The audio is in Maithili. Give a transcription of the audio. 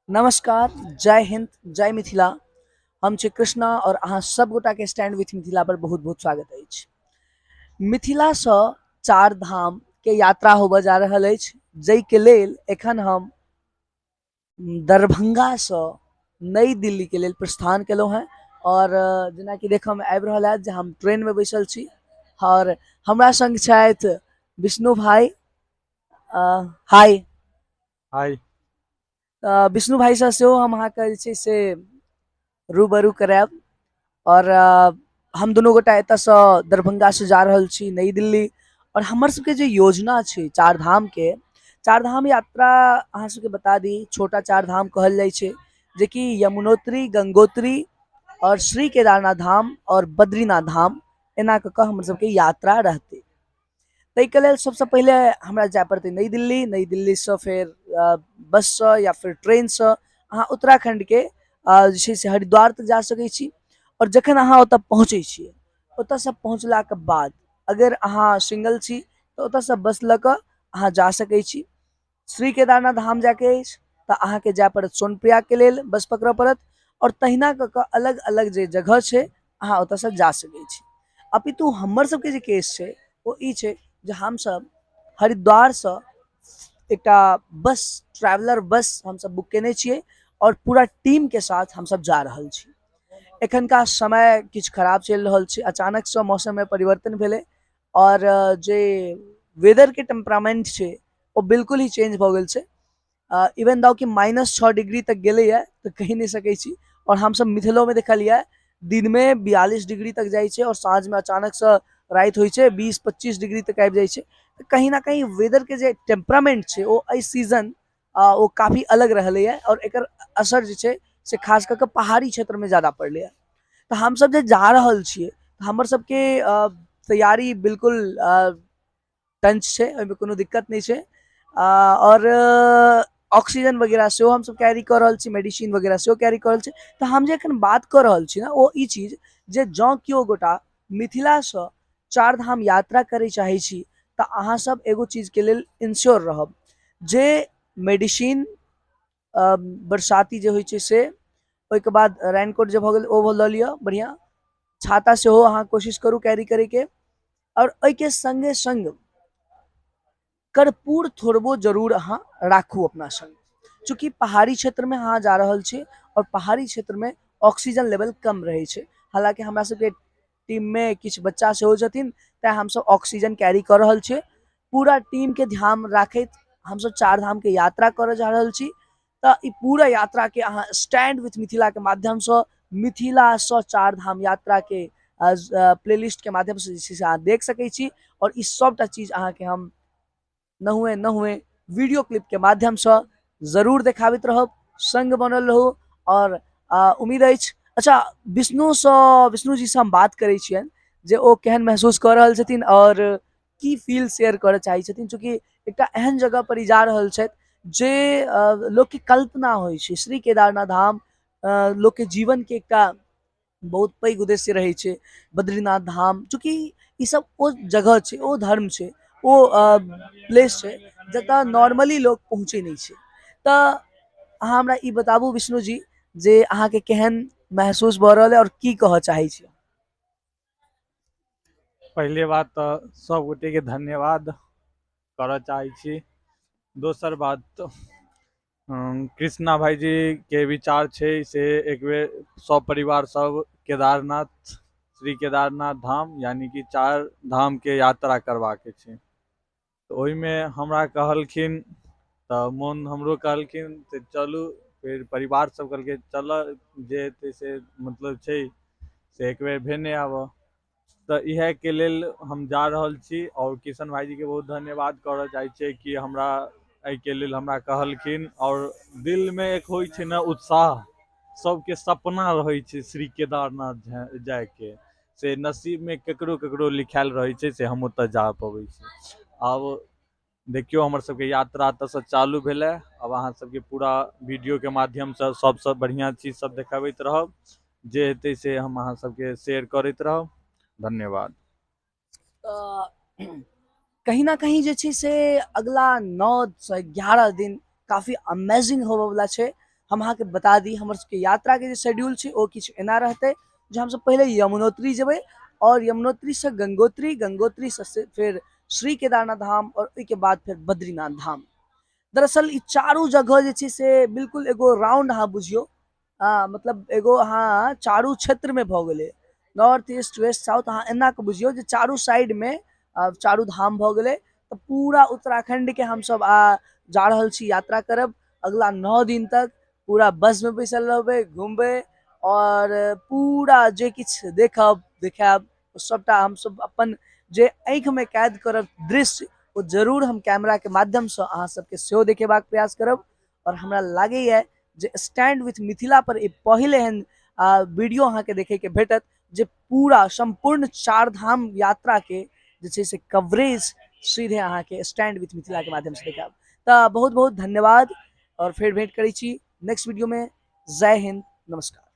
नमस्कार, जय हिंद, जय मिथिला। हम छी कृष्णा और अहाँ सब गोटा के स्टैंड विथ मिथिला पर बहुत बहुत स्वागत अछि। मिथिला सँ चार धाम के यात्रा होबय जा रहल अछि, जाहिके लेल एखन हम दरभंगा सँ नई दिल्ली के लेल प्रस्थान केलहुँ हेँ। और जेनाकि देखऽमे आबि रहल हैत जे हम ट्रेनमे बैसल छी और हमरा संग छथि विष्णु भाई। हाय हाय। विष्णु भाईसँ सेहो हम अहाँके जे छै से रूबरू करायब। और हम दुनू गोटा एतऽसँ दरभंगासँ जा रहल छी नई दिल्ली। और हमर सबके जे योजना छै चार धामके, चार धाम यात्रा अहाँ सबके बता दी छोटा चार धाम कहल जाइ छै, जेकि यमुनोत्री, गंगोत्री और श्री केदारनाथ धाम और बद्रीनाथ धाम एना कऽ कऽ हमर सबके यात्रा रहतै। ताहिके लेल सबसँ पहिले हमरा जाय पड़तै नई दिल्ली। नई दिल्लीसँ फेर बससँ या फिर ट्रेनसँ अहाँ उत्तराखण्डके जे छै से हरिद्वार तक जा सकै छी। आओर जखन अहाँ ओतऽ पहुँचै छियै, ओतऽसँ पहुँचलाके बाद अगर अहाँ सिंगल छी तऽ ओतऽसँ बस लऽ कऽ अहाँ जा सकै छी। श्री केदारनाथ धाम जायके अछि तऽ अहाँके जाय पड़त सोनप्रयागके लेल बस पकड़ऽ पड़त। आओर तहिना कऽ कऽ अलग अलग जे जगह छै अहाँ ओतऽसँ जा सकै छी। अपितु हमर सबके जे केस छै ओ ई छै जे हमसब हरिद्वारसँ एकटा बस, ट्रैवलर बस हमसब बुक केने छियै और पूरा टीम के साथ हमसब जा रहल छी। एखनका समय किछु खराब चलि रहल छै, अचानकसँ मौसममे परिवर्तन भेलै और जे वेदरके टेम्परामेंट छै ओ बिल्कुल ही चेंज भऽ गेल छै। इवन दाउ कि -6 डिग्री तक गेलैए तऽ कहि नहि सकै छी। और हमसब मिथिलोमे देखलियै दिनमे 42 डिग्री तक जाइ छै और साँझमे अचानकसँ राति होइ छै 20-25 डिग्री तक आबि जाइ छै। तऽ कहीं ना कहीं वेदरके जे टेम्परामेंट छै ओ एहि सीजन ओ काफी अलग रहलैए और एकर असर जे छै से खास कऽ कऽ पहाड़ी क्षेत्रमे ज्यादा पड़लैए। तऽ हमसब जे जा रहल छियै तऽ हमर सबके तैयारी बिल्कुल टंच छै, ओहिमे कोनो दिक्कत नहि छै। और ऑक्सीजन वगैरह सेहो हमसब कैरी कऽ रहल छी, मेडिसिन वगैरह सेहो कैरी कऽ रहल छी। तऽ हम जे एखन बात कऽ रहल छी ने ओ ई चीज जे जँ केओ गोटा मिथिलासँ चार धाम यात्रा करय चाहै छी तऽ अहाँ सब एगो चीजके लेल इंश्योर रहब जे मेडिसिन बरसाती जे होइ छै से, ओहिके बाद रेनकोट जे भऽ गेल ओ लऽ लिअ, बढ़िआँ छाता सेहो अहाँ कोशिश करू कैरी करैके। आओर एहिके सङ्गे सङ्ग कर्पूर थोड़बो जरूर अहाँ राखू अपना सङ्ग, चूँकि पहाड़ी क्षेत्रमे अहाँ जा रहल छी आओर पहाड़ी क्षेत्रमे ऑक्सीजन लेवल कम रहै छै। हालाँकि हमरा सबके टीममे किछु बच्चा सेहो छथिन, तैँ हमसब ऑक्सीजन कैरी कऽ रहल छियै। पूरा टीमके ध्यान राखैत हमसब चार धामके यात्रा करऽ जा रहल छी। तऽ ई पूरा यात्राके अहाँ स्टैंड विथ मिथिलाके माध्यमसँ मिथिलासँ चार धाम यात्राके प्लेलिस्टके माध्यमसँ जे छै से अहाँ देख सकै छी। आओर ई सबटा चीज अहाँके हम नहुए नहुए वीडियो क्लिपके माध्यमसँ जरूर देखाबैत रहब। सङ्ग बनल रहू और उम्मीद अछि। अच्छा, विष्णुजीसँ हम बात करै छियनि जे ओ केहन महसूस कऽ रहल छथिन और की फील शेयर करऽ चाहै छथिन, चूँकि एकटा एहन जगह पर ई जा रहल छथि जे लोकके कल्पना होइ छै। श्री केदारनाथ धाम लोकके जीवनके एकटा बहुत पैघ उद्देश्य रहै छै। बद्रीनाथ धाम, चूँकि ई सब ओ जगह छै, ओ धर्म छै, ओ प्लेस छै जतऽ नॉर्मली लोक पहुँचै नहि छै। तऽ अहाँ हमरा ई बताबू विष्णुजी जे अहाँके केहन महसूस भऽ रहल है और की कहऽ चाहै छी। पहिले बात तऽ सब गोटेके धन्यवाद करऽ चाहै छी। दोसर बात कृष्णा भाईजी के विचार छै से एक बेर सब परिवार सब केदारनाथ, श्री केदारनाथ धाम यानी कि चार धाम के यात्रा करबाके छै। तऽ ओहिमे हमरा कहलखिन तऽ मोन हमरो कहलखिन तऽ चलू, फेर परिवार सब कहलकै चलऽ जे हेतै से मतलब छै से एक बेर भेने आबऽ। तऽ इएहके लेल हम जा रहल छी। आओर किशन भाईजीके बहुत धन्यवाद करऽ चाहै छियै कि हमरा एहिके लेल हमरा कहलखिन। आओर दिलमे एक होइ छै ने उत्साह, सबके सपना रहै छै श्री केदारनाथ जायके, से नसीबमे ककरो ककरो लिखायल रहै छै से हम ओतऽ जा पबै छी। आब देखियौ हमर सबके यात्रा एतऽसँ चालू भेलै। आब अहाँ सबके पूरा वीडियोके माध्यमसँ सबसँ बढ़िआँ चीज सब देखाबैत रहब, जे हेतै से हम अहाँ सबके शेयर करैत रहब। धन्यवाद। कहीं ना कहीं जे छै से अगला 9 से 11 दिन काफी अमेजिंग होबऽवला छै। हम अहाँके बता दी हमर सबके यात्राके जे शेड्यूल छै ओ किछु एना रहतै जे हमसब पहिले यमुनोत्री जेबै और यमुनोत्रीसँ गंगोत्री, गंगोत्रीसँ फेर श्री केदारनाथ धाम और ओहिके बाद फेर बद्रीनाथ धाम। दरअसल ई चारू जगह जे छै से बिल्कुल एगो राउंड अहाँ बुझियौ, मतलब एगो अहाँ चारू क्षेत्रमे भऽ गेलै, नॉर्थ ईस्ट वेस्ट साउथ, अहाँ एना कऽ बुझियौ जे चारू साइडमे चारू धाम भऽ गेलै। तऽ पूरा उत्तराखण्डके हमसब जा रहल छी यात्रा करब अगला 9 दिन तक। पूरा बसमे बैसल रहबै, घुमबै और पूरा जे किछु देखब देखायब सबटा हमसब अपन जे आँखिमे कैद करब दृश्य ओ जरूर हम कैमराके माध्यमसँ अहाँ सबके सेहो देखेबाक प्रयास करब। और हमरा लागैए जे स्टैंड विथ मिथिला पर ई पहिल एहन वीडियो अहाँके देखैके भेटत जे पूरा सम्पूर्ण चार धाम यात्राके जे छै से कवरेज सीधे अहाँके स्टैंड विथ मिथिलाके माध्यमसँ देखायब। तऽ बहुत बहुत धन्यवाद और फेर भेंट करै छी नेक्स्ट वीडियोमे। जय हिंद, नमस्कार।